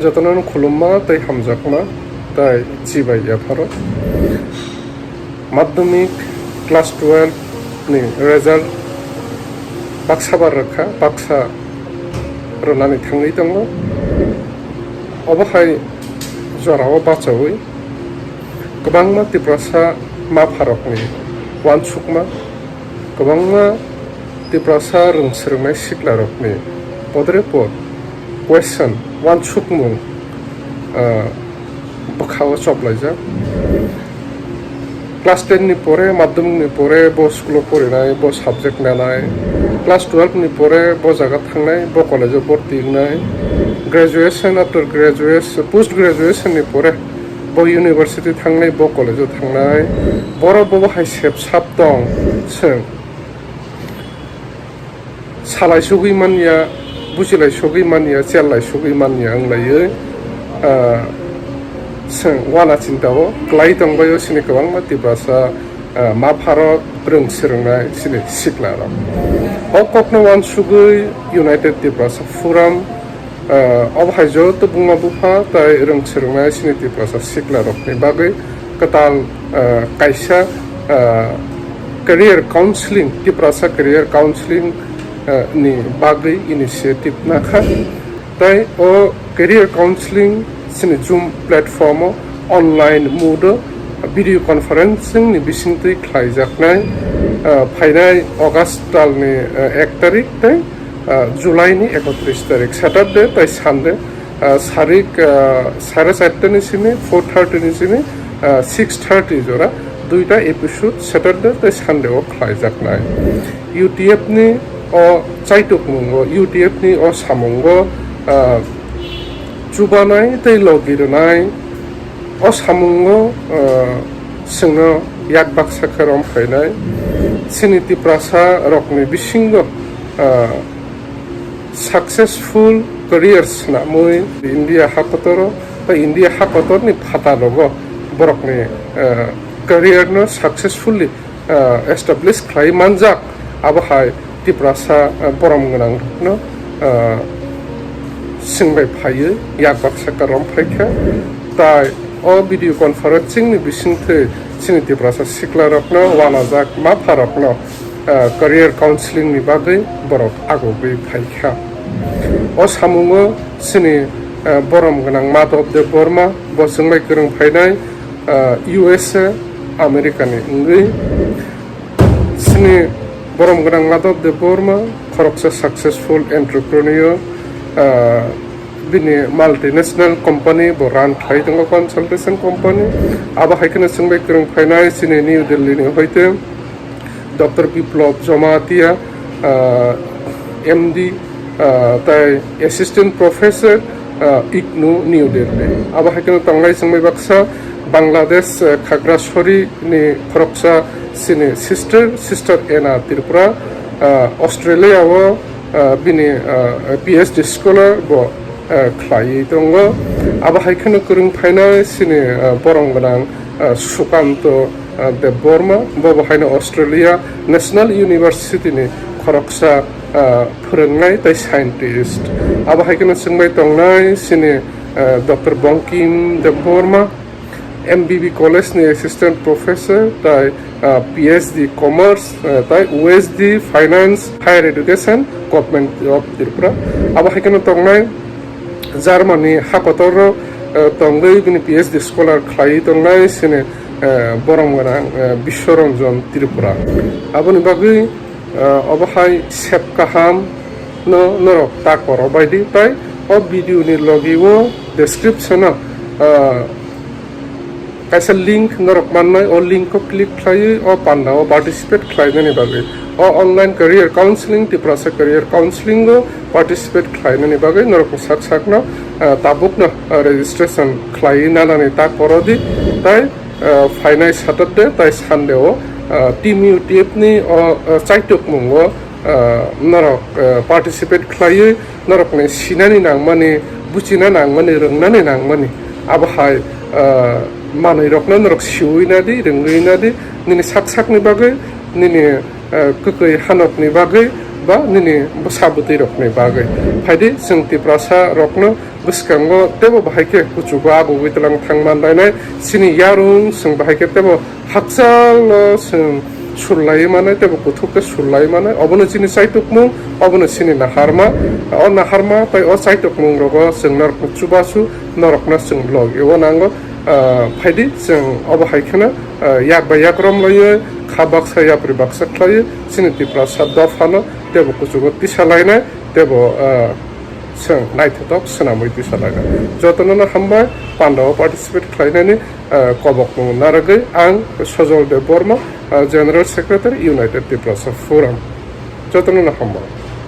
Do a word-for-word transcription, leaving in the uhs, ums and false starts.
Jotono khulumma tei hamjakma tei chibai yapharo. Madhyamik class twelve ni result baksa bar rwkha, baksa rwnani thangwi tongo. Obo hai jorao bachaui kwbangma Tiprasa mapharokni uansukma, kwbangma Tiprasa rwng swrwngnai siklarokni podre pod question, uansukmung, ah, bwkhao choplaijak. Class ten ni pore, madhyamik ni pore bo school o porinai, bo subject nanai. Class twelve ni pore bo jaga thangnai, bo college o borti wngnai. Graduation, after graduation, post graduation ni pore bo university thangnai, bo college o thangnai. Borok bo hai sep sap tong, chwng salai sugwi manya, buchilai sugwi manya, chellai sugwi manya wnglaiwi, ah, chwng uana chinta o kwlai tongbaio chini kwbangma Tiprasa, ah, mapharok rwng swrwngnai chini siklarok. O kokno uansugwi United Tiprasa Forum, ah, obo hai joto buma bupha tei rwng swrwngnai chini Tiprasa siklarokni bagwi kwtal, ah, kaisa, ah, career counseling, Tiprasa career counseling, ah, ni bagwi initiative nakha. Tei o career counseling chini Zoom platform o online mode o video conferencing ni bisingtwi khlaijaknai, ah, phainai August talni, ah, ek tarik tei, ah, July ni ekotris tarik, Saturday tei Sunday, ah, sarik, ah, sare charta ni simi, four thirty ni simi, ah, six thirty jora duita episode Saturday tei Sunday o khlaijaknai. U T F ni o chaitukmungo, U T F ni o samungo, ah, chubanai tei logi rwnai, o samungo, ah, chwngno yak baksa khe rom phainai. Chini Tiprasa rokni bisingo, ah, successful career swnamwi India hakotoro tei India hakotorni phatalogo borokni, ah, career no successfully, ah, establish khlai manjak, abo hai Tiprasa, ah, borom gwnang rokno, ah, swngbai phaiwi yak baksa khe rom phaikha. Tai o video conferencing ni bisingtwi chini Tiprasa sikla rokno, uanajak mapha rokno, ah, career counseling ni bagwi borok agogwi phaikha. O samungo chini, ah, borom gwnang Madhav Debbarma, bo chwngbai kwrwng phainai, ah, U S A, America ni wngwi. Chini borom gwnang Madhav Debbarma khoroksa successful entrepreneur, ah, bini multinational company bo run khlai tongo, consultation company. Abo hai kheno chwngbai kwrwng phainai chini New Delhi ni hoite Doctor Biplab Jamatia, ah, M D, ah, tai Assistant Professor, ah, ignu, New Delhi. Abo hai kheno tongnai chwngbai baksa Bangladesh, ah, Khagrasori ni khoroksa chini sister, Sister Ena Tripura, ah, Australia o, ah, bini, ah, P H D scholar bo, ah, khlaiwi tongo. Abo hai kheno kwrwng phainai chini, ah, borom gwnang, ah, Sukanto, ah, Debbarma, bo bo haino Australia National University ni khoroksa, ah, phwrwngnai tei scientist. Abo hai kheno chwngbai tongnai chini, ah, Doctor Bankim Debbarma, M B B College ni Assistant Professor, tai, ah, P H D Commerce, ah, tai U S D Finance Higher Education, Government of Tripura. Abo hai kheno tongnai Germany hakotoro, ah, tongwi bini P H D scholar khlaiwi tongnai chini, ah, borom gwnang, ah, Biswaranjan Tripura. Aboni bagwi, ah, obo hai sep kaham no norok ta koro baidi, tai o video ni logi o description o, ah, kaisa link norok mannai, o link o click khlaiwi o panda o participate khlainani bagwi, o online career counseling, Tiprasa career counseling o participate khlainani bagwi norokni sak sakno, ah, tabukno, ah, registration khlaiwi nanani ta koro di, tai, ah, phainai Saturday tai Sunday o, ah, Team U T F ni o, ah, chaitukmung o, ah, norok, ah, participate khlaiwi norokni sinani nangmani, buchina nangmani, rwngnani nangmani, abo hai, ah, manwirokno norok siui nadi, rwngwi nadi, nini sak sakni bagwi, nini, ah, kwkwi hanokni bagwi, ba nini bwsa bwtwi rokni bagwi. Phaidi chwng Tiprasa rokno bwskango tebo bahai khe kuchugo abugwi tlang thangman lainai, chini yarung chwng bahai khe tebo hakchalo chwng surlaiwi manai, tebo kuthuk khe surlaiwi manai. Obono chini chaitukmung, obono chini naharma. O naharma tei o chaitukmung rogo chwng norokno chubachu, norokno chwng logi o nango. Ah, phaidi chwng obo hai kheno, ah, yak bai yak romlaiwi, kha baksa yapri baksa khlaiwi chini Tiprasa dophano tebo kuchugo tisa lainai, tebo, ah, chwng naithothok swnamwi tisa lainai. Jotono no hambai, pandao participate khlainani, ah, kobokmung narwgwi ang Sojol Debbarma, ah, General Secretary, United Tiprasa Forum. Jotono no hambai.